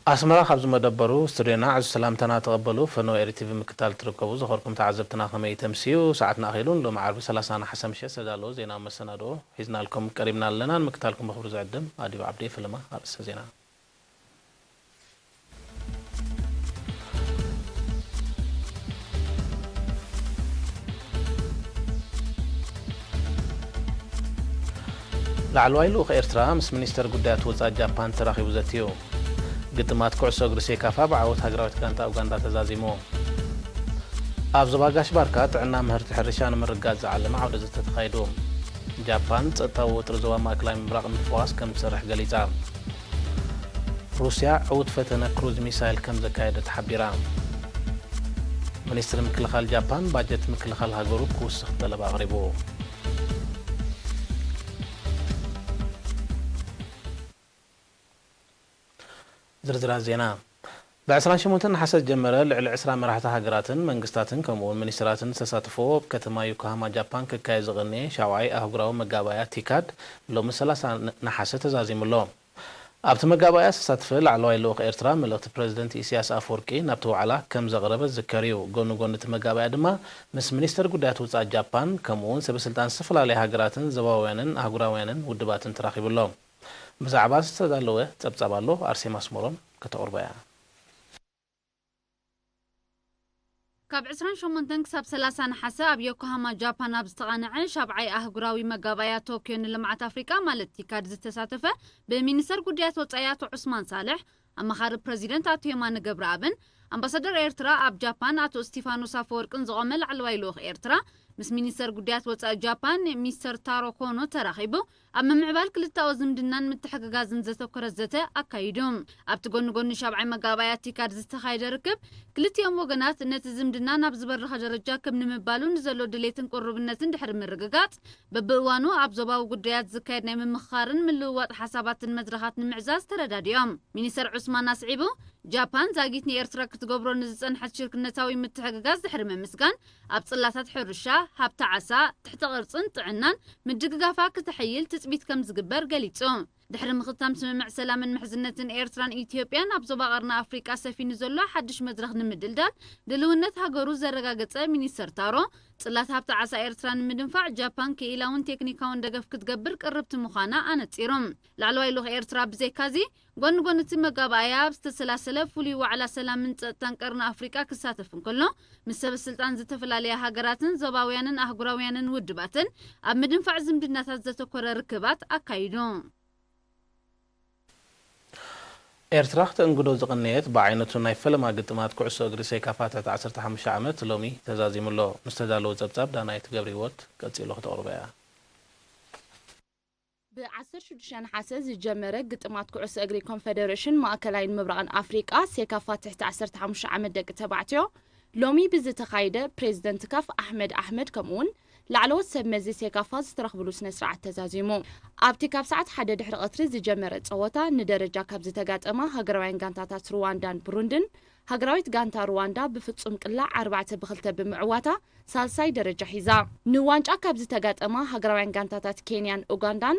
ኣስመራ ካብ ዝመደበሩ ስቱድዮና ዕዙዝ ሰላምታና ተቐበሉ። ፈነወ ኤሪ ቲቪ ምክታል ትርከቡ ዝኸርኩም ተዓዘብትና ከመይ ተምስዩ? ሰዓትና ኣኺሉ ንሎሚ ዓርቢ ሰላሳ ነሓሰ ምሸት ዝተዳለወ ዜናዊ መሰናድኦ ሒዝናልኩም ቀሪብና ኣለና። ንምክታልኩም ብኽብሪ ዝዕድም ኣዲብ ዓብዲ። ፈለማ ኣርእስተ ዜና። ላዕለዋይ ልኡኽ ኤርትራ ምስ ሚኒስተር ጉዳያት ወጻኢ ጃፓን ተራኺቡ ዘትዩ። ግጥማት ኩዕሶ እግሪ ሴካፋ ብዓወት ሃገራዊት ጋንታ ኡጋንዳ ተዛዚሙ። ኣብ ዞባ ጋሽ ባርካ ጥዕና ምህርቲ ሕርሻ ንምርጋጽ ዝዓለመ ዓውደ ዘተ ተኻይዱ። ጃፓን ጸጥታዊ ወጥሪ ዞባ ማእከላይ ምብራቕ ንምፍዋስ ከም ትሰርሕ ገሊጻ። ሩስያ ዕዉት ፈተነ ክሩዝ ሚሳይል ከም ዘካየደት ሓቢራ። ሚኒስትሪ ምክልኻል ጃፓን ባጀት ምክልኻል ሃገሩ ክውስኽ ጠለብ ኣቕሪቡ። ዝርዝራት ዜና። ብ ዕስራን ሸሞንተን ነሓሰ ዝጀመረ ልዕሊ ዕስራ መራሕቲ ሃገራትን መንግስታትን ከምኡውን ሚኒስትራትን ዝተሳተፍዎ ኣብ ከተማ ዮኮሃማ ጃፓን ክካየድ ዝቐነየ ሻውዓይ ኣህጉራዊ መጋባእያ ቲካድ ሎሚ ሰላሳ ነሓሰ ተዛዚሙ ኣሎ። ኣብቲ መጋባእያ ዝተሳተፈ ላዕለዋይ ልኡኽ ኤርትራ መልእኽቲ ፕረዚደንት ኢሳያስ ኣፈወርቂ ናብቲ ዋዕላ ከም ዘቕረበ ዝዝከር እዩ። ጎኒ ጎኒ እቲ መጋባእያ ድማ ምስ ሚኒስተር ጉዳያት ወጻኢ ጃፓን ከምኡውን ሰበ ስልጣን ዝተፈላለያ ሃገራትን ዞባውያንን ኣህጉራውያንን ውድባትን ተራኺቡ ኣሎ። ብዛዕባ ዝተዳለወ ጸብጻብ ኣሎ፣ ኣርሴማ ኣስመሮም ከተቕርቦ እያ። ካብ ዕስራን ሸሞንተን ክሳብ ሰላሳ ነሓሰ ኣብ ዮኮሃማ ጃፓን ኣብ ዝተቓንዐ ሻብዓይ ኣህጉራዊ መጋባእያ ቶክዮ ንልምዓት ኣፍሪቃ ማለት ቲካድ ዝተሳተፈ ብሚኒስተር ጉዳያት ወጻኢ ኣቶ ዑስማን ሳልሕ፣ ኣማኻሪ ፕረዚደንት ኣቶ የማነ ገብረኣብን ኣምባሳደር ኤርትራ ኣብ ጃፓን ኣቶ እስቲፋኖስ ኣፈወርቅን ዝቖመ ላዕለዋይ ልኡኽ ኤርትራ ምስ ሚኒስተር ጉዳያት ወጻኢ ጃፓን ሚስተር ታሮ ኮኖ ተራኺቡ ኣብ ምምዕባል ክልተኣዊ ዝምድናን ምትሕግጋዝን ዘተኮረ ዘተ ኣካይዱ። ኣብቲ ጎኒ ጎኒ ሻብዓይ መጋባእያ ቲካድ ዝተኻየደ ርክብ ክልቲኦም ወገናት ነቲ ዝምድና ናብ ዝበረኸ ደረጃ ክብ ንምባሉ ንዘሎ ድሌትን ቅሩብነትን ድሕሪ ምርግጋጽ በብእዋኑ ኣብ ዞባዊ ጉዳያት ዝካየድ ናይ ምምኽኻርን ምልውዋጥ ሓሳባትን መድረኻት ንምዕዛዝ ተረዳዲኦም። ሚኒስተር ዑስማን ኣስዒቡ ጃፓን ዛጊት ንኤርትራ ክትገብሮ ንዝጸንሐት ሽርክነታዊ ምትሕግጋዝ ድሕሪ ምምስጋን ኣብ ጽላታት ሕርሻ፣ ሃብቲ ዓሳ፣ ትሕተ ቅርጽን ጥዕናን ምድግጋፋ ክተሐይል ትጽቢት ከም ዝግበር ገሊጹ። ድሕሪ ምኽታም ስምምዕ ሰላምን ምሕዝነትን ኤርትራን ኢትዮጵያን ኣብ ዞባ ቀርኒ ኣፍሪቃ ሰፊኑ ዘሎ ሓድሽ መድረኽ ንምድልዳል ድልውነት ሃገሩ ዘረጋገጸ ሚኒስተር ታሮ ጽላት ሃብቲ ዓሳ ኤርትራ ንምድንፋዕ ጃፓን ክኢላውን ቴክኒካውን ደገፍ ክትገብር ቅርብቲ ምዃና ኣነጺሩ። ላዕለዋይ ልኡኽ ኤርትራ ብዘይካዚ ጎኒ ጎኒ እቲ መጋባእያ ኣብ ዝተሰላሰለ ፍሉይ ዋዕላ ሰላምን ጸጥታን ቀርኒ ኣፍሪቃ ክሳተፍ እንከሎ ምስ ሰበ ስልጣን ዝተፈላለያ ሃገራትን ዞባውያንን ኣህጉራውያንን ውድባትን ኣብ ምድንፋዕ ዝምድናታት ዘተኮረ ርክባት ኣካይዱ። ኤርትራ ክተእንግዶ ዝቐነየት ብዓይነቱ ናይ ፈለማ ግጥማት ኩዕሶ እግሪ ሴካፋ ትሕቲ ዓሰርተ ሓሙሽተ ዓመት ሎሚ ተዛዚሙ ኣሎ። ምስ ተዳለወ ጸብጻብ ዳናይት ገብረሂወት ቀጺሉ ክተቕርቦ እያ። ብ ዓሰርተ ሽዱሽተ ነሓሰ ዝጀመረ ግጥማት ኩዕሶ እግሪ ኮንፈደሬሽን ማእከላይን ምብራቕን ኣፍሪቃ ሴካፋ ትሕቲ ዓሰርተ ሓሙሽተ ዓመት ደቂ ተባዕትዮ ሎሚ ብዝተኻየደ ፕሬዚደንት ካፍ ኣሕመድ ኣሕመድ ከምኡውን ላዕለዎት ሰብ መዚ ሴካፋ ዝተረኽብሉ ስነ ስርዓት ተዛዚሙ። ኣብቲ ካብ ሰዓት ሓደ ድሕሪ ቀትሪ ዝጀመረ ጸወታ ንደረጃ ካብ ዝተጋጠማ ሃገራውያን ጋንታታት ሩዋንዳን ብሩንድን ሃገራዊት ጋንታ ሩዋንዳ ብፍጹም ቅላዕ ኣርባዕተ ብኽልተ ብምዕዋታ ሳልሳይ ደረጃ ሒዛ። ንዋንጫ ካብ ዝተጋጠማ ሃገራውያን ጋንታታት ኬንያን ኡጋንዳን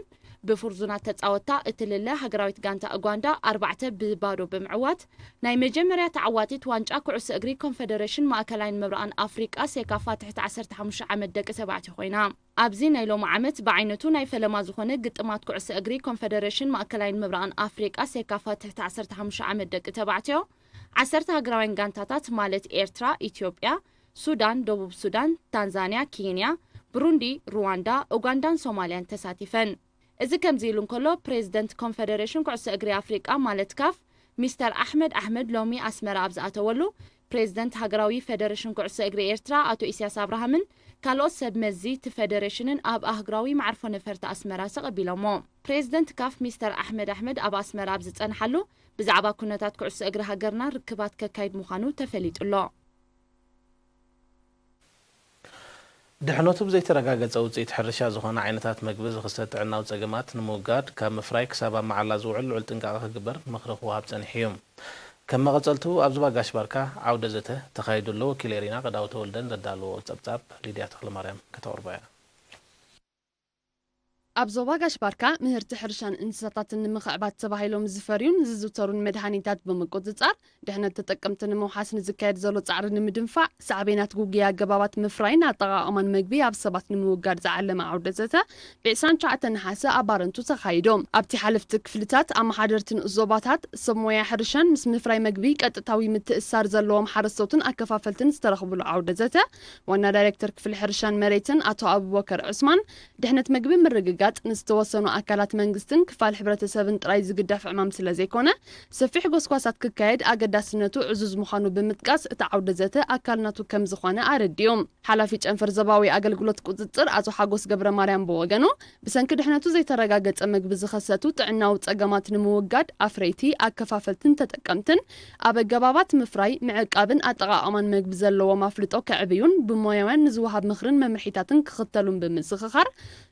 ብፍርዙናት ተጻወታ እትልለ ሃገራዊት ጋንታ ኡጋንዳ ኣርባዕተ ብባዶ ብምዕዋት ናይ መጀመርያ ተዓዋቲት ዋንጫ ኩዕሶ እግሪ ኮንፈደሬሽን ማእከላይን ምብራቕን ኣፍሪቃ ሴካፋ ትሕቲ ዓሰርተ ሓሙሽተ ዓመት ደቂ ተባዕትዮ ኮይና። ኣብዚ ናይ ሎሚ ዓመት ብዓይነቱ ናይ ፈለማ ዝኾነ ግጥማት ኩዕሶ እግሪ ኮንፈደሬሽን ማእከላይን ምብራቕን ኣፍሪቃ ሴካፋ ትሕቲ ዓሰርተ ሓሙሽተ ዓመት ደቂ ተባዕትዮ ዓሰርተ ሃገራውያን ጋንታታት ማለት ኤርትራ፣ ኢትዮጵያ፣ ሱዳን፣ ደቡብ ሱዳን፣ ታንዛንያ፣ ኬንያ፣ ብሩንዲ፣ ሩዋንዳ፣ ኡጋንዳን ሶማልያን ተሳቲፈን። እዚ ከምዚ ኢሉ እንከሎ ፕሬዚደንት ኮንፈደሬሽን ኩዕሶ እግሪ ኣፍሪቃ ማለት ካፍ ሚስተር ኣሕመድ ኣሕመድ ሎሚ ኣስመራ ኣብ ዝኣተወሉ ፕሬዚደንት ሃገራዊ ፈደሬሽን ኩዕሶ እግሪ ኤርትራ ኣቶ ኢሳያስ ኣብርሃምን ካልኦት ሰብ መዚ እቲ ፈደሬሽንን ኣብ ኣህጉራዊ መዓርፎ ነፈርቲ ኣስመራ ተቐቢሎሞ። ፕሬዚደንት ካፍ ሚስተር ኣሕመድ ኣሕመድ ኣብ ኣስመራ ኣብ ዝጸንሓሉ ብዛዕባ ኩነታት ኩዕሶ እግሪ ሃገርና ርክባት ከካይድ ምዃኑ ተፈሊጡ ኣሎ። ድሕነቱ ብዘይተረጋገጸ ውጽኢት ሕርሻ ዝኾነ ዓይነታት መግቢ ዝኽሰት ጥዕናዊ ጸገማት ንምውጋድ ካብ ምፍራይ ክሳብ ኣብ መዓላ ዝውዕል ልዑል ጥንቃቐ ክግበር ምኽሪ ክወሃብ ጸኒሑ እዩ። ከም መቐጸልቱ ኣብ ዞባ ጋሽ ባርካ ዓውደ ዘተ ተኻይዱ ኣሎ። ወኪል ኤሪና ቀዳው ተወልደን ዘዳለዎ ጸብጻብ ሊድያ ተኽለማርያም ከተቕርቦ እያ። ኣብ ዞባ ጋሽ ባርካ ምህርቲ ሕርሻን እንስሳታትን ንምኽዕባት ተባሂሎም ዝፈርዩን ዝዝውተሩን መድሃኒታት ብምቁጽጻር ድሕነት ተጠቀምቲ ንምውሓስ ንዝካየድ ዘሎ ጻዕሪ ንምድንፋዕ ሳዕቤናት ግጉይ ኣገባባት ምፍራይን ኣጠቓቕማን መግቢ ኣብ ሰባት ንምውጋድ ዝዓለመ ዓውደ ዘተ ብ ዕስራን ትሽዓተን ነሓሰ ኣብ ባረንቱ ተኻይዱ። ኣብቲ ሓለፍቲ ክፍልታት፣ ኣመሓደርቲ ንኡስ ዞባታት፣ ሰብ ሞያ ሕርሻን ምስ ምፍራይ መግቢ ቀጥታዊ ምትእስሳር ዘለዎም ሓረስቶትን ኣከፋፈልትን ዝተረኽብሉ ዓውደ ዘተ ዋና ዳይሬክተር ክፍሊ ሕርሻን መሬትን ኣቶ ኣቡበከር ዑስማን ድሕነት መግቢ ምርግጋጽ ንዝተወሰኑ ኣካላት መንግስትን ክፋል ሕብረተሰብን ጥራይ ዝግደፍ ዕማም ስለ ዘይኮነ፣ ሰፊሕ ጎስጓሳት ክካየድ ኣገዳስነቱ ዕዙዝ ምዃኑ ብምጥቃስ፣ እቲ ዓውደ ዘተ ኣካል ናቱ ከም ዝኾነ ኣረዲኡ። ሓላፊ ጨንፈር ዞባዊ ኣገልግሎት ቁጽጽር ኣቶ ሓጎስ ገብረ ማርያም ብወገኑ፣ ብሰንኪ ድሕነቱ ዘይተረጋገጸ መግቢ ዝኸሰቱ ጥዕናዊ ጸገማት ንምውጋድ ኣፍረይቲ፣ ኣከፋፈልትን ተጠቀምትን ኣብ ኣገባባት ምፍራይ፣ ምዕቃብን ኣጠቓቕማን መግቢ ዘለዎም ኣፍልጦ ከዕብዩን ብሞያውያን ንዝወሃብ ምኽርን መምርሒታትን ክኽተሉን ብምዝኽኻር፣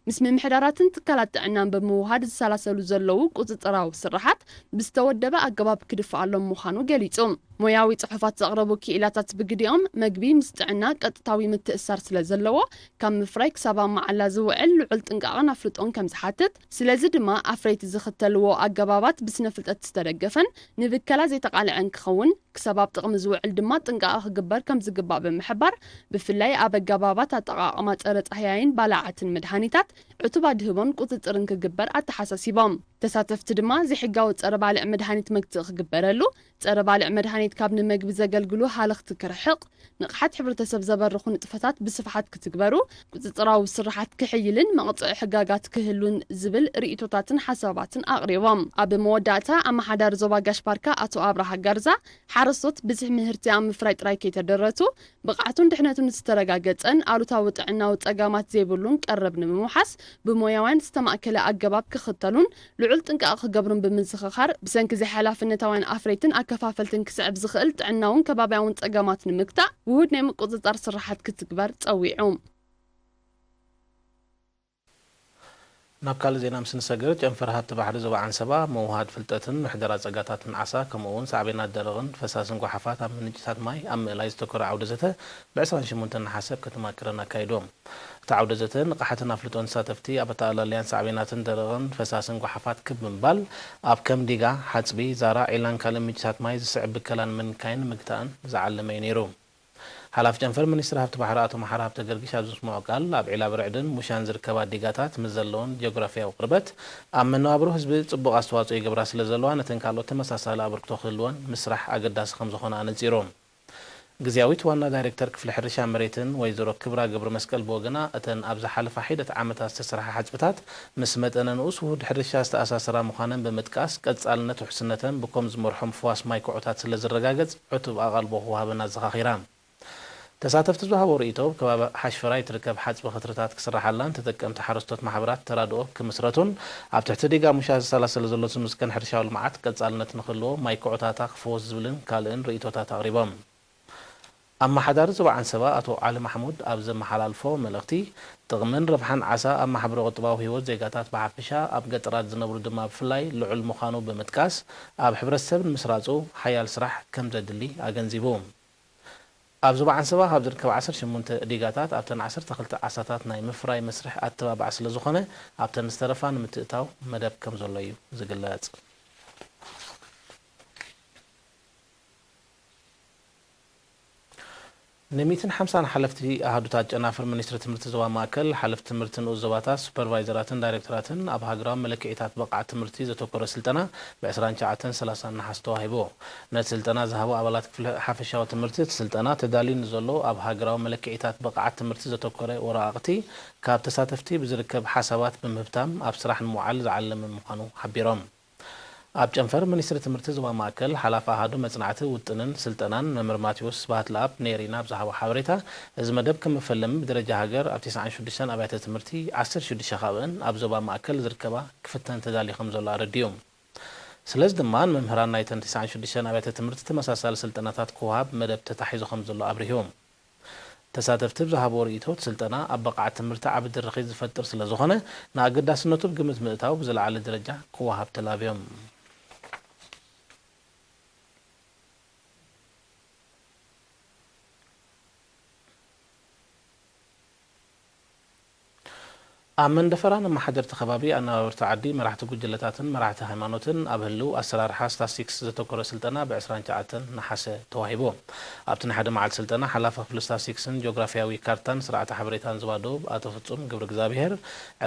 ምስ ምምሕዳራትን ትካላት ጥዕናን ብምውሃድ ዝሰላሰሉ ዘለዉ ቁጽጽራዊ ስርሓት ብዝተወደበ ኣገባብ ክድፍኣሎም ምዃኑ ገሊጹ። ሞያዊ ጽሑፋት ዘቕረቡ ክኢላታት ብግዲኦም፣ መግቢ ምስ ጥዕና ቀጥታዊ ምትእስሳር ስለ ዘለዎ፣ ካብ ምፍራይ ክሳብ ኣብ መዓላ ዝውዕል ልዑል ጥንቃቐን ኣፍልጦን ከም ዝሓትት፣ ስለዚ ድማ ኣፍረይቲ ዝኽተልዎ ኣገባባት ብስነ ፍልጠት ዝተደገፈን ንብከላ ዘይተቓልዐን ክኸውን፣ ክሳብ ኣብ ጥቕሚ ዝውዕል ድማ ጥንቃቐ ክግበር ከም ዝግባእ ብምሕባር፣ ብፍላይ ኣብ ኣገባባት ኣጠቓቕማ ጸረ ጻህያይን ባላዓትን መድሃኒታት ዕቱብ ኣድህቦን ቁጽጽርን ክግበር ኣተሓሳሲቦም። ተሳተፍቲ ድማ ዘይሕጋዊ ጸረ ባልዕ መድሃኒት መግትኢ ክግበረሉ፣ ጸረ ባልዕ መድሃኒት ካብ ንመግቢ ዘገልግሉ ሃለኽቲ ክርሕቕ፣ ንቕሓት ሕብረተሰብ ዘበርኹ ንጥፈታት ብስፍሓት ክትግበሩ፣ ቁጽጽራዊ ስርሓት ክሕይልን መቕጽዒ ሕጋጋት ክህሉን ዝብል ርእይቶታትን ሓሳባትን ኣቕሪቦም። ኣብ መወዳእታ ኣመሓዳሪ ዞባ ጋሽ ባርካ ኣቶ ኣብርሃ ጋርዛ፣ ሓረስቶት ብዝሒ ምህርቲ ኣብ ምፍራይ ጥራይ ከይተደረቱ፣ ብቕዓቱን ድሕነቱን ዝተረጋገጸን ኣሉታዊ ጥዕናዊ ጸገማት ዘይብሉን ቀረብ ንምውሓስ ብሞያውያን ዝተማእከለ ኣገባብ ክኽተሉን ልዑል ጥንቃቐ ክገብሩን ብምዝኽኻር፣ ብሰንኪ ዘይሓላፍነታውያን ኣፍረይትን ኣከፋፈልትን ክስዕብ ዝኽእል ጥዕናውን ከባብያውን ጸገማት ንምግታእ ውሁድ ናይ ምቁጽጻር ስርሓት ክትግበር ጸዊዑ። ናብ ካልእ ዜና ምስ ንሰገር፣ ጨንፈር ሃብቲ ባሕሪ ዞባ ዓንሰባ ምውሃድ ፍልጠትን ምሕደራ ጸጋታትን ዓሳ፣ ከምኡ እውን ሳዕቤናት ደረቕን ፈሳስን ጓሓፋት ኣብ ምንጭታት ማይ ኣብ ምእላይ ዝተኮረ ዓውደ ዘተ ብ ዕስራን ሽሞንተን ነሓሰ ኣብ ከተማ ከረን ኣካይዶም። እቲ ዓውደ ዘተ ንቕሓትን ኣፍልጦን ተሳተፍቲ ኣብ ኣተኣላልያን ሳዕቤናትን ደረቕን ፈሳስን ጓሓፋት ክብ ምባል፣ ኣብ ከም ዲጋ፣ ሓጽቢ፣ ዛራ፣ ዒላን ካልእ ምንጭታት ማይ ዝስዕብ ብከላን ምንካይን ምግታእን ዝዓለመ እዩ ነይሩ። ሓላፊ ጨንፈር ሚኒስትሪ ሃብቲ ባሕሪ ኣቶ መሓሪ ሃብተ ገርጊሽ ኣብ ዘስምዖ ቃል፣ ኣብ ዒላ ብርዕድን ሙሻን ዝርከባ ዲጋታት ምስ ዘለወን ጂኦግራፊያዊ ቅርበት፣ ኣብ መነባብሮ ህዝቢ ጽቡቕ ኣስተዋጽኦ ይገብራ ስለ ዘለዋ፣ ነተን ካልኦት ተመሳሳሊ ኣበርክቶ ክህልወን ምስራሕ ኣገዳሲ ከም ዝኾነ ኣነጺሩ። ግዝያዊት ዋና ዳይሬክተር ክፍሊ ሕርሻ መሬትን ወይዘሮ ክብራ ገብረ መስቀል ብወገና፣ እተን ኣብ ዝሓለፋ ሒደት ዓመታት ዝተሰርሓ ሓጽብታት ምስ መጠነ ንኡስ ውሁድ ሕርሻ ዝተኣሳሰራ ምዃነን ብምጥቃስ፣ ቀጻልነት ውሕስነተን ብኮም ዝመርሖም ፍዋስ ማይ ኩዖታት ስለ ዝረጋገጽ፣ ዕቱብ ኣቓልቦ ክወሃበን ኣዘኻኺራ። ተሳተፍቲ ዝሃቦ ርእይቶ፣ ኣብ ከባቢ ሓሽፈራይ ትርከብ ሓጽቢ ክትርታት ክስርሓላን ተጠቀምቲ ሓረስቶት ማሕበራት ተራድኦ ክምስረቱን ኣብ ትሕቲ ዲጋ ሙሻ ዝሰላሰል ዘሎ ዝምስገን ሕርሻዊ ልምዓት ቀጻልነት ንክህልዎ ማይ ኩዕታታ ክፍወስ ዝብልን ካልእን ርእይቶታት ኣቕሪቦም። ኣመሓዳሪ ዞባ ዓንሰባ ኣቶ ዓሊ ማሕሙድ ኣብ ዘመሓላልፎ መልእኽቲ፣ ጥቕምን ረብሓን ዓሳ ኣብ ማሕበረ ቁጠባዊ ህይወት ዜጋታት ብሓፈሻ ኣብ ገጠራት ዝነብሩ ድማ ብፍላይ ልዑል ምዃኑ ብምጥቃስ፣ ኣብ ሕብረተሰብ ንምስራጹ ሓያል ስራሕ ከም ዘድሊ ኣገንዚቡ። ኣብ ዞባ ዓንሰባ ካብ ዝርከባ ዓሰርተ ሸሞንተ ዲጋታት ኣብተን ዓሰርተ ክልተ ዓሳታት ናይ ምፍራይ መስርሕ ኣተባባዕ ስለ ዝኾነ ኣብተን ዝተረፋ ንምትእታው መደብ ከም ዘሎ እዩ ዝግለጽ። ንሚእትን ሓምሳን ሓለፍቲ ኣሃዱታት ጨናፍር ሚኒስትሪ ትምህርቲ ዞባ ማእከል፣ ሓለፍቲ ትምህርቲ ንኡስ ዞባታት፣ ሱፐርቫይዘራትን ዳይሬክተራትን ኣብ ሃገራዊ መለክዒታት ብቕዓት ትምህርቲ ዘተኮረ ስልጠና ብ ዕስራን ትሽዓተን ሰላሳን ነሓሰ ተዋሂቡ። ነቲ ስልጠና ዝሃቡ ኣባላት ክፍሊ ሓፈሻዊ ትምህርቲ፣ እቲ ስልጠና ተዳልዩ ንዘሎ ኣብ ሃገራዊ መለክዒታት ብቕዓት ትምህርቲ ዘተኮረ ወረቓቕቲ ካብ ተሳተፍቲ ብዝርከብ ሓሳባት ብምህብታም ኣብ ስራሕ ንምውዓል ዝዓለመ ምዃኑ ሓቢሮም። ኣብ ጨንፈር ሚኒስትሪ ትምህርቲ ዞባ ማእከል ሓላፊ ኣሃዱ መጽናዕቲ ውጥንን ስልጠናን መምህር ማቴዎስ ስብሃትለኣብ ንኤሪና ኣብ ዝሃቦ ሓበሬታ፣ እዚ መደብ ከም መፈለሚ ብደረጃ ሃገር ኣብ ተስዓን ሽዱሽተን ኣብያተ ትምህርቲ ዓሰርተ ሽዱሽተ ካብአን ኣብ ዞባ ማእከል ዝርከባ ክፍተን ተዳልዩ ከም ዘሎ ኣረዲኡ። ስለዚ ድማ ንመምህራን ናይተን ተስዓን ሽዱሽተን ኣብያተ ትምህርቲ ተመሳሳሊ ስልጠናታት ክወሃብ መደብ ተታሒዙ ከም ዘሎ ኣብሪሁ። ተሳተፍቲ ብዝሃብዎ ርእይቶ፣ እቲ ስልጠና ኣብ ብቕዓት ትምህርቲ ዓቢ ድርኺት ዝፈጥር ስለ ዝኾነ፣ ንኣገዳስነቱ ብግምት ምእታው ብዝለዓለ ደረጃ ክወሃብ ተላብዮም። ኣብ መንደፈራ ንኣመሓደርቲ ከባቢ፣ ኣነባበርቲ ዓዲ፣ መራሕቲ ጉጅለታትን መራሕቲ ሃይማኖትን ኣብ ህልው ኣሰራርሓ ስታስቲክስ ዘተኮረ ስልጠና ብ ዕስራን ትሽዓተን ነሓሰ ተዋሂቡ። ኣብቲ ናይ ሓደ መዓልቲ ስልጠና ሓላፊ ክፍሊ ስታስቲክስን ጂኦግራፊያዊ ካርታን ስርዓተ ሓበሬታን ዞባ ደቡብ ኣቶ ፍጹም ገብረእግዚኣብሄር፣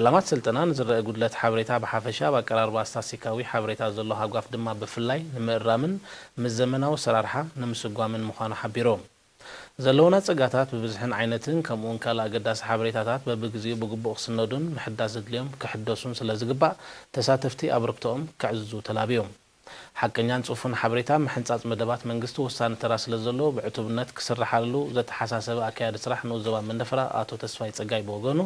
ዕላማት ስልጠና ንዝረአ ጉድለት ሓበሬታ ብሓፈሻ፣ ኣብ ኣቀራርባ ስታስቲካዊ ሓበሬታ ዘሎ ሃጓፍ ድማ ብፍላይ ንምእራምን ምስ ዘመናዊ ኣሰራርሓ ንምስጓምን ምዃኑ ሓቢሩ። ዘለውና ጸጋታት ብብዝሕን ዓይነትን ከምኡውን ካልእ ኣገዳሲ ሓበሬታታት በብግዜኡ ብግቡእ ክስነዱን ምሕዳስ ዘድልዮም ክሕደሱን ስለ ዝግባእ፣ ተሳተፍቲ ኣበርክቶኦም ከዕዝዙ ተላብዮም። ሓቀኛን ጽፉን ሓበሬታ ምሕንጻጽ መደባት መንግስቲ ወሳኒ ተራ ስለ ዘለዎ፣ ብዕቱብነት ክስርሓሉ ዘተሓሳሰበ ኣካያዲ ስራሕ ንኡስ ዞባ መንደፈራ ኣቶ ተስፋይ ጸጋይ ብወገኑ፣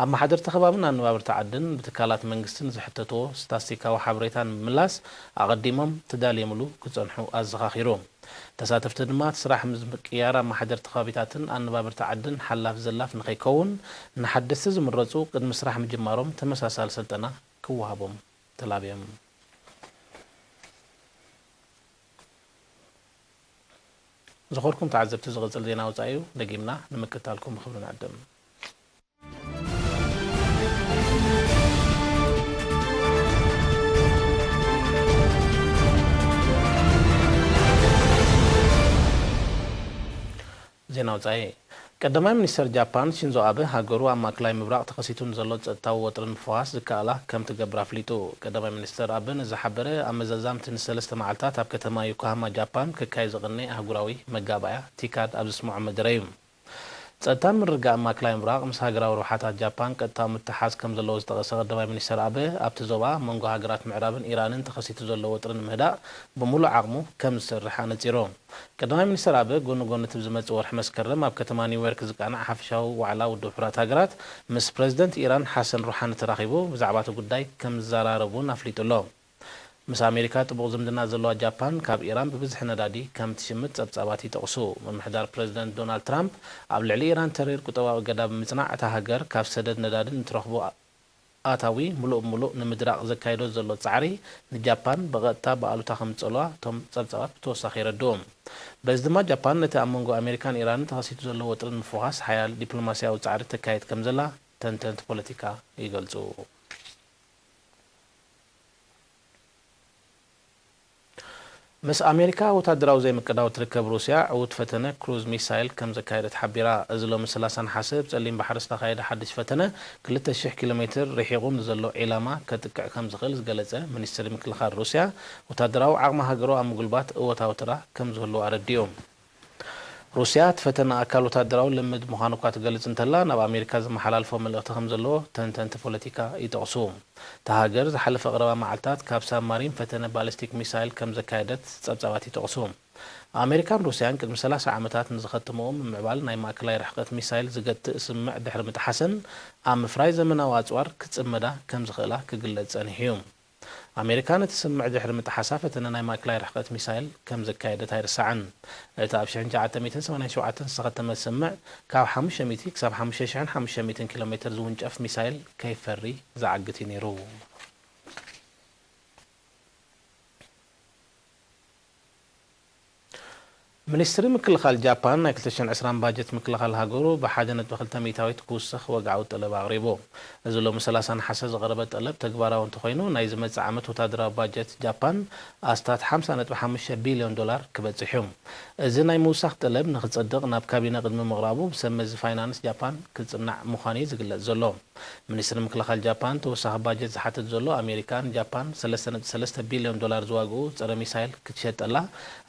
ኣመሓደርቲ ከባብን ኣነባብርቲ ዓድን ብትካላት መንግስትን ዝሕተትዎ ስታስቲካዊ ሓበሬታ ንምምላስ ኣቐዲሞም ተዳልዮምሉ ክጸንሑ ኣዘኻኺሩ። ተሳተፍቲ ድማ እቲ ስራሕ ምስ ምቅይያር ኣመሓደርቲ ከባቢታትን ኣነባብርቲ ዓድን ሓላፍ ዘላፍ ንኸይከውን፣ ንሓደስቲ ዝምረጹ ቅድሚ ስራሕ ምጅማሮም ተመሳሳሊ ስልጠና ክወሃቦም ተላብዮም። ዝኸርኩም ተዓዘብቲ፣ ዝቕጽል ዜና ወጻኢ እዩ። ደጊምና ንምክትታልኩም ብኽብሪ ንዕድም። ዜና ወጻኢ። ቀዳማይ ሚኒስተር ጃፓን ሺንዞ ኣበ፣ ሃገሩ ኣብ ማእከላይ ምብራቕ ተኸሲቱ ንዘሎ ጸጥታዊ ወጥሪ ንምፍዋስ ዝከኣላ ከም ትገብር ኣፍሊጡ። ቀዳማይ ሚኒስተር ኣበ ነዚ ሓበረ፣ ኣብ መዛዛምቲ ንሰለስተ መዓልታት ኣብ ከተማ ዮኮሃማ ጃፓን ክካየድ ዝቕነይ ኣህጉራዊ መጋባእያ ቲካድ ኣብ ዘስምዖ መደረ እዩ። ጸጥታን ምርግጋእን ማእከላይ ምብራቕ ምስ ሃገራዊ ረብሓታት ጃፓን ቀጥታዊ ምትሓዝ ከም ዘለዎ ዝጠቐሰ ቀዳማይ ሚኒስተር ኣበ፣ ኣብቲ ዞባ መንጎ ሃገራት ምዕራብን ኢራንን ተኸሲቱ ዘሎ ወጥሪ ንምህዳእ ብምሉእ ዓቕሙ ከም ዝሰርሕ ኣነጺሩ። ቀዳማይ ሚኒስተር ኣበ፣ ጎኒ ጎኒ እቲ ብዝመጽእ ወርሒ መስከረም ኣብ ከተማ ኒውዮርክ ዝቃናዕ ሓፈሻዊ ዋዕላ ውድብ ሕቡራት ሃገራት፣ ምስ ፕረዚደንት ኢራን ሓሰን ሩሓኒ ተራኺቡ ብዛዕባ እቲ ጉዳይ ከም ዝዘራረብ እውን ኣፍሊጡ ኣሎ። ምስ ኣሜሪካ ጥቡቕ ዝምድና ዘለዋ ጃፓን፣ ካብ ኢራን ብብዝሒ ነዳዲ ከም ትሽምት ጸብጻባት ይጠቕሱ። ምምሕዳር ፕረዚደንት ዶናልድ ትራምፕ፣ ኣብ ልዕሊ ኢራን ተሪር ቁጠባዊ እገዳ ብምጽናዕ፣ እታ ሃገር ካብ ሰደድ ነዳዲ ንትረኽቦ ኣታዊ ምሉእ ብምሉእ ንምድራቕ ዘካይዶ ዘሎ ጻዕሪ፣ ንጃፓን ብቐጥታ ብኣሉታ ከም ዝጸልዋ እቶም ጸብጻባት ብተወሳኺ የረድኡ። በዚ ድማ ጃፓን ነቲ ኣብ መንጎ ኣሜሪካን ኢራንን ተኸሲቱ ዘሎ ወጥሪ ንምፍዋስ ሓያል ዲፕሎማስያዊ ጻዕሪ ተካይድ ከም ዘላ ተንተንቲ ፖለቲካ ይገልጹ። ምስ ኣሜሪካ ወታደራዊ ዘይምቅዳው ትርከብ ሩስያ፣ ዕዉት ፈተነ ክሩዝ ሚሳይል ከም ዘካየደት ሓቢራ። እዚ ሎሚ ሰላሳ ነሓሰ ብጸሊም ባሕሪ ዝተኻየደ ሓድሽ ፈተነ፣ ክልተ ሽሕ ኪሎ ሜትር ርሒቑ ንዘሎ ዒላማ ከጥቅዕ ከም ዝኽእል ዝገለጸ ሚኒስትሪ ምክልኻል ሩስያ፣ ወታደራዊ ዓቕሚ ሃገሩ ኣብ ምጉልባት እወታዊ ተራ ከም ዝህልዎ ኣረዲኡ። ሩስያ፣ እቲ ፈተነ ኣካል ወታደራዊ ልምምድ ምዃኑ እኳ ትገልጽ እንተላ፣ ናብ ኣሜሪካ ዘመሓላልፎ መልእኽቲ ከም ዘለዎ ተንተንቲ ፖለቲካ ይጠቕሱ። እታ ሃገር ዝሓለፈ ቀረባ መዓልታት ካብ ሳብማሪን ፈተነ ባሊስቲክ ሚሳይል ከም ዘካየደት ጸብጻባት ይጠቕሱ። ኣሜሪካን ሩስያን ቅድሚ ሰላሳ ዓመታት ንዝኸተምኦ ምምዕባል ናይ ማእከላይ ርሕቀት ሚሳይል ዝገትእ ስምምዕ ድሕሪ ምጥሓሰን፣ ኣብ ምፍራይ ዘመናዊ ኣጽዋር ክጽመዳ ከም ዝኽእላ ክግለጽ ጸኒሑ እዩ። ኣሜሪካ ነቲ ስምምዕ ድሕሪ ምጥሓሳ፣ ፈተነ ናይ ማእከላይ ርሕቀት ሚሳይል ከም ዘካየደት ኣይርሳዕን። እቲ ኣብ ሽሕን ትሽዓተ ሚእትን ሰማንያን ሸውዓተን ዝተኸተመ ስምምዕ፣ ካብ ሓሙሽተ ሚእቲ ክሳብ ሓሙሽተ ሽሕን ሓሙሽተ ሚእትን ኪሎ ሜትር ዝውንጨፍ ሚሳይል ከይፈሪ ዝዓግት እዩ ነይሩ። ሚኒስትሪ ምክልኻል ጃፓን ናይ ክልተ ሽሕን ዕስራን ባጀት ምክልኻል ሃገሩ ብሓደ ነጥቢ ክልተ ሚእታዊት ክውስኽ ወግዓዊ ጠለብ ኣቕሪቡ። እዚ ሎሚ ሰላሳ ነሓሰ ዝቐረበ ጠለብ ተግባራዊ እንተኾይኑ፣ ናይ ዝመጽእ ዓመት ወታደራዊ ባጀት ጃፓን ኣስታት ሓምሳ ነጥቢ ሓሙሽተ ቢልዮን ዶላር ክበጽሕ እዩ። እዚ ናይ ምውሳኽ ጠለብ ንኽጸድቕ ናብ ካቢነ ቅድሚ ምቕራቡ፣ ብሰብ መዚ ፋይናንስ ጃፓን ክጽናዕ ምዃኑ እዩ ዝግለጽ ዘሎ። ሚኒስትሪ ምክልኻል ጃፓን፣ ተወሳኺ ባጀት ዝሓትት ዘሎ፣ ኣሜሪካ ንጃፓን ሰለስተ ነጥቢ ሰለስተ ቢልዮን ዶላር ዝዋግኡ ጸረ ሚሳይል ክትሸጠላ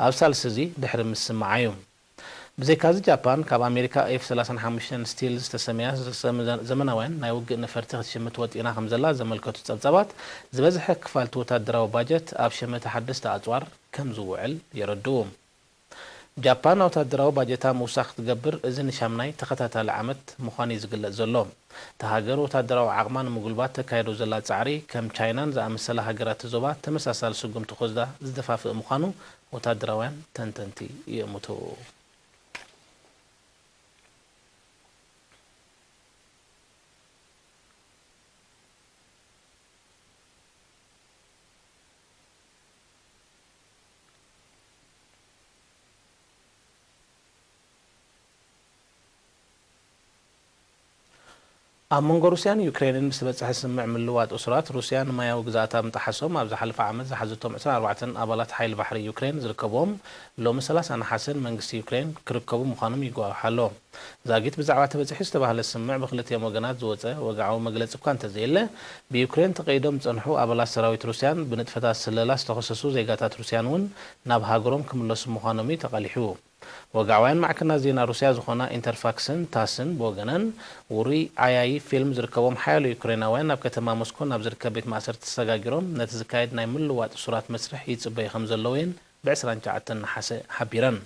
ኣብ ሳልስቲ እዚ ድሕሪ ምስምዓ እዩ። ብዘይካዚ፣ ጃፓን ካብ ኣሜሪካ ኤፍ ሰላሳን ሓሙሽተን ስቲልዝ ዝተሰምያ ዘመናውያን ናይ ውግእ ነፈርቲ ክትሽምት ወጢና ከም ዘላ ዘመልከቱ ጸብጻባት፣ ዝበዝሐ ክፋል እቲ ወታደራዊ ባጀት ኣብ ሸመተ ሓደስቲ ኣጽዋር ከም ዝውዕል የረድኡ። ጃፓን ወታደራዊ ባጀታ ምውሳኽ ክትገብር፣ እዚ ንሻምናይ ተኸታታሊ ዓመት ምዃኑ እዩ ዝግለጽ ዘሎ። እታ ሃገር ወታደራዊ ዓቕማ ንምጉልባት ተካይዶ ዘላ ጻዕሪ፣ ከም ቻይናን ዝኣመሰላ ሃገራት እቲ ዞባ ተመሳሳሊ ስጉምቲ ክወስዳ ዝደፋፍእ ምዃኑ ወታደራውያን ተንተንቲ ይእምቱ። ኣብ መንጎ ሩስያን ዩክሬንን ብዝተበጽሐ ስምምዕ ምልዋጥ እሱራት፣ ሩስያ ንማያዊ ግዝኣታ ምጥሓሶም ኣብ ዝሓለፈ ዓመት ዝሓዘቶም ዕስራን ኣርባዕተን ኣባላት ሓይሊ ባሕሪ ዩክሬን ዝርከብዎም፣ ሎሚ ሰላሳ ነሓሰ ንመንግስቲ ዩክሬን ክርከቡ ምዃኖም ይጓዋሕ ኣሎ። ዛጊት ብዛዕባ እቲ በጺሑ ዝተባህለ ስምምዕ ብክልቲኦም ወገናት ዝወጸ ወግዓዊ መግለጺ እኳ እንተዘየለ፣ ብዩክሬን ተቐይዶም ዝጸንሑ ኣባላት ሰራዊት ሩስያን ብንጥፈታት ስለላ ዝተኸሰሱ ዜጋታት ሩስያን እውን ናብ ሃገሮም ክምለሱ ምዃኖም እዩ ተቓሊሑ። ወግዓውያን ማዕከናት ዜና ሩስያ ዝኾና ኢንተርፋክስን ታስን ብወገነን፣ ውሩይ ዓያዪ ፊልም ዝርከቦም ሓያሎ ዩክሬናውያን ናብ ከተማ ሞስኮ ናብ ዝርከብ ቤት ማእሰርቲ ተሰጋጊሮም ነቲ ዝካየድ ናይ ምልዋጥ እሱራት መስርሕ ይጽበዩ ከም ዘለዉ እየን ብዕስራን ትሽዓተን ነሓሰ ሓቢረን።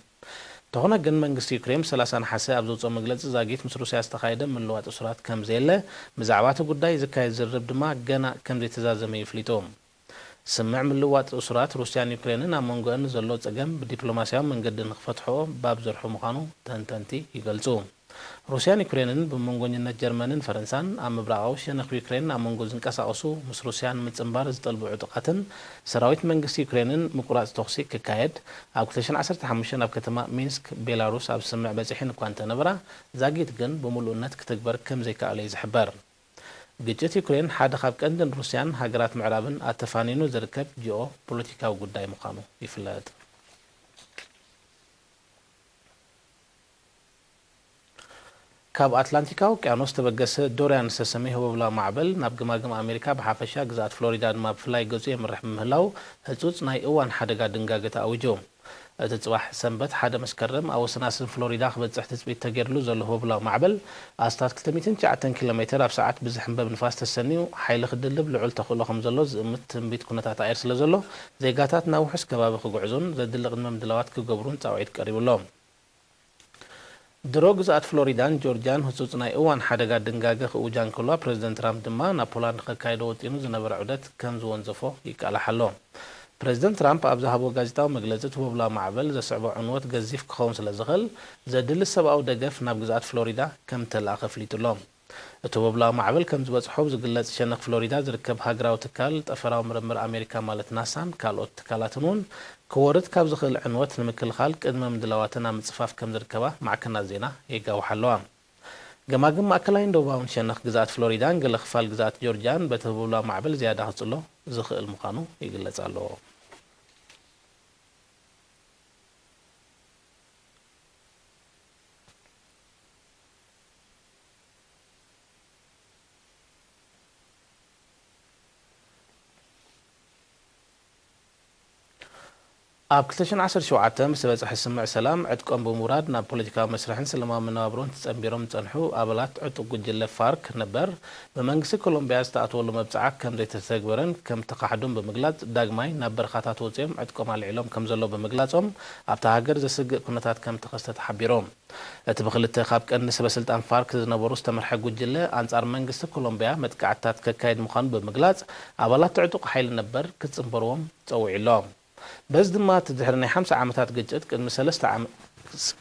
እንተኾነ ግን መንግስቲ ዩክሬን ብሰላሳ ነሓሰ ኣብ ዘውፅኦ መግለፂ ዛጊት ምስ ሩስያ ዝተኻየደ ምልዋጥ እሱራት ከም ዘየለ፣ ብዛዕባ እቲ ጉዳይ ዝካየድ ዝርርብ ድማ ገና ከም ዘይተዛዘመ እዩ ኣፍሊጡ። ስምምዕ ምልዋጥ እሱራት ሩስያን ዩክሬንን ኣብ መንጎአን ዘሎ ጸገም ብዲፕሎማስያዊ መንገዲ ንኽፈትሕኦ ባብ ዘርሑ ምዃኑ ተንተንቲ ይገልጹ። ሩስያን ዩክሬንን ብመንጎኝነት ጀርመንን ፈረንሳን ኣብ ምብራቓዊ ሸነኽ ዩክሬን ኣብ መንጎ ዝንቀሳቐሱ ምስ ሩስያ ንምጽንባር ዝጠልቡ ዕጡቓትን ሰራዊት መንግስቲ ዩክሬንን ምቁራጽ ተኹሲ ክካየድ ኣብ ክልተ ሽሕን ዓሰርተ ሓሙሽተን ኣብ ከተማ ሚንስክ ቤላሩስ ኣብ ስምምዕ በጺሐን እኳ እንተነበራ፣ ዛጊት ግን ብምሉእነት ክትግበር ከም ዘይከኣለ እዩ ዝሕበር። ግጭት ዩክሬን ሓደ ካብ ቀንድን ሩስያን ሃገራት ምዕራብን ኣተፋኒኑ ዝርከብ ጂኦ ፖለቲካዊ ጉዳይ ምዃኑ ይፍለጥ። ካብ ኣትላንቲካዊ ውቅያኖስ ተበገሰ ዶርያን ዝተሰመየ ህቦብላዊ ማዕበል ናብ ገማግም ኣሜሪካ ብሓፈሻ ግዝኣት ፍሎሪዳ ድማ ብፍላይ ገጹ የምርሕ ብምህላው ህጹጽ ናይ እዋን ሓደጋ ድንጋገ ተኣዊጁ። እቲ ጽባሕ ሰንበት ሓደ መስከረም ኣብ ወሰናስን ፍሎሪዳ ክበጽሕ ትጽቢት ተገይርሉ ዘሎ ህቦብላዊ ማዕበል ኣስታት ክልተ ሚእትን ትሽዓተን ኪሎ ሜተር ኣብ ሰዓት ብዝሕንበብ ንፋስ ተሰንዩ ሓይሊ ክድልብ ልዑል ተኽእሎ ከም ዘሎ ዝእምት ትንቢት ኩነታት ኣየር ስለ ዘሎ፣ ዜጋታት ናብ ውሑስ ከባቢ ክጉዕዙን ዘድሊ ቅድመ ምድላዋት ክገብሩን ጻውዒት ቀሪቡ ኣሎ። ድሮ ግዝኣት ፍሎሪዳን ጆርጅያን ህጹጽ ናይ እዋን ሓደጋ ድንጋገ ክእውጃ እንከልዋ፣ ፕረዚደንት ትራምፕ ድማ ናብ ፖላንድ ከካይዶ ወጢኑ ዝነበረ ዑደት ከም ዝወንዘፎ ይቃላሕ ኣሎ። ፕረዚደንት ትራምፕ ኣብ ዝሃቦ ጋዜጣዊ መግለጺ፣ እቲ ህቦብላዊ ማዕበል ዘስዕቦ ዕንወት ገዚፍ ክኸውን ስለ ዝኽእል፣ ዘድሊ ሰብኣዊ ደገፍ ናብ ግዝኣት ፍሎሪዳ ከም እተላእኸ ኣፍሊጡ ኣሎ። እቲ ህቦብላዊ ማዕበል ከም ዝበጽሖ ብዝግለጽ ሸነኽ ፍሎሪዳ ዝርከብ ሃገራዊ ትካል ጠፈራዊ ምርምር ኣሜሪካ ማለት ናሳን ካልኦት ትካላትን እውን ክወርድ ካብ ዝኽእል ዕንወት ንምክልኻል ቅድመ ምድላዋትን ኣብ ምጽፋፍ ከም ዝርከባ ማዕከናት ዜና የጋውሓ ኣለዋ። ገማግም ማእከላይን ደቡባውን ሸነኽ ግዝኣት ፍሎሪዳን ገለ ክፋል ግዝኣት ጆርጅያን በቲ ህቦብላዊ ማዕበል ዝያዳ ክጽሎ ዝኽእል ምዃኑ ይግለጽ ኣሎ። ኣብ ክልተ ሽሕን ዓሰርተ ሸውዓተን ምስ ዝበጽሐ ስምምዕ ሰላም ዕጥቆም ብምውራድ ናብ ፖለቲካዊ መስርሕን ሰላማዊ መነባብሮን ተጸንቢሮም ዝጸንሑ ኣባላት ዕጡቕ ጉጅለ ፋርክ ነበር፣ ብመንግስቲ ኮሎምቢያ ዝተኣትወሉ መብጽዓ ከም ዘይተተግበረን ከም ተኻሕዱን ብምግላጽ፣ ዳግማይ ናብ በረኻታት ወጺኦም ዕጥቆም ኣልዒሎም ከም ዘለዉ ብምግላጾም፣ ኣብታ ሃገር ዘስግእ ኩነታት ከም ተኸስተ ተሓቢሩ። እቲ ብክልተ ካብ ቀንዲ ሰበ ስልጣን ፋርክ ዝነበሩ ዝተመርሐ ጉጅለ፣ ኣንጻር መንግስቲ ኮሎምቢያ መጥቃዕትታት ከካይድ ምዃኑ ብምግላጽ፣ ኣባላት ዕጡቕ ሓይሊ ነበር ክጽንበርዎም ጸዊዑ ኣሎ። በዚ ድማ፣ እቲ ድሕሪ ናይ ሓምሳ ዓመታት ግጭት፣ ቅድሚ ሰለስተ ዓመ-፣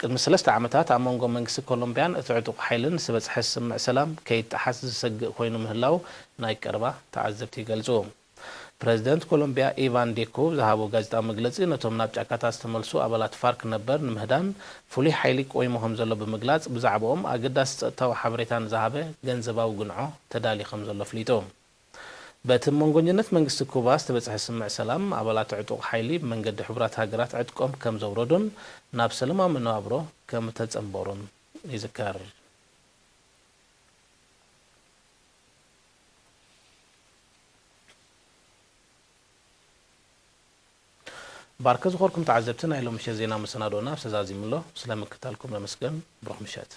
ቅድሚ ሰለስተ ዓመታት ኣብ መንጎ መንግስቲ ኮሎምቢያን እቲ ዕጡቕ ሓይልን ዝተበጽሐ ስምምዕ ሰላም ከይጠሓስ ዝሰግእ ኮይኑ ምህላው ናይ ቀረባ ተዓዘብቲ ይገልጹ። ፕረዚደንት ኮሎምቢያ ኢቫን ዴኮ ዝሃቦ ጋዜጣዊ መግለጺ፣ ነቶም ናብ ጫካታት ዝተመልሱ ኣባላት ፋርክ ነበር ንምህዳን ፍሉይ ሓይሊ ቆይሙ ከም ዘሎ ብምግላጽ፣ ብዛዕባኦም ኣገዳሲ ጸጥታዊ ሓበሬታ ንዝሃበ ገንዘባዊ ግንዖ ተዳልዩ ከም ዘሎ ኣፍሊጡ። በቲ መንጎኝነት መንግስቲ ኩባ ዝተበጽሐ ስምምዕ ሰላም፣ ኣባላት ዕጡቕ ሓይሊ ብመንገዲ ሕቡራት ሃገራት ዕጥቆም ከም ዘውረዱን ናብ ሰላማዊ መነባብሮ ከም ተጸንበሩን ይዝከር። ባርከ ዝኾርኩም ተዓዘብቲ፣ ናይ ሎሚ ምሸት ዜና መሰናዶና ኣብ ተዛዚሙ ኣሎ። ስለ ምክታልኩም ነመስግን። ብሩኽ ምሸት።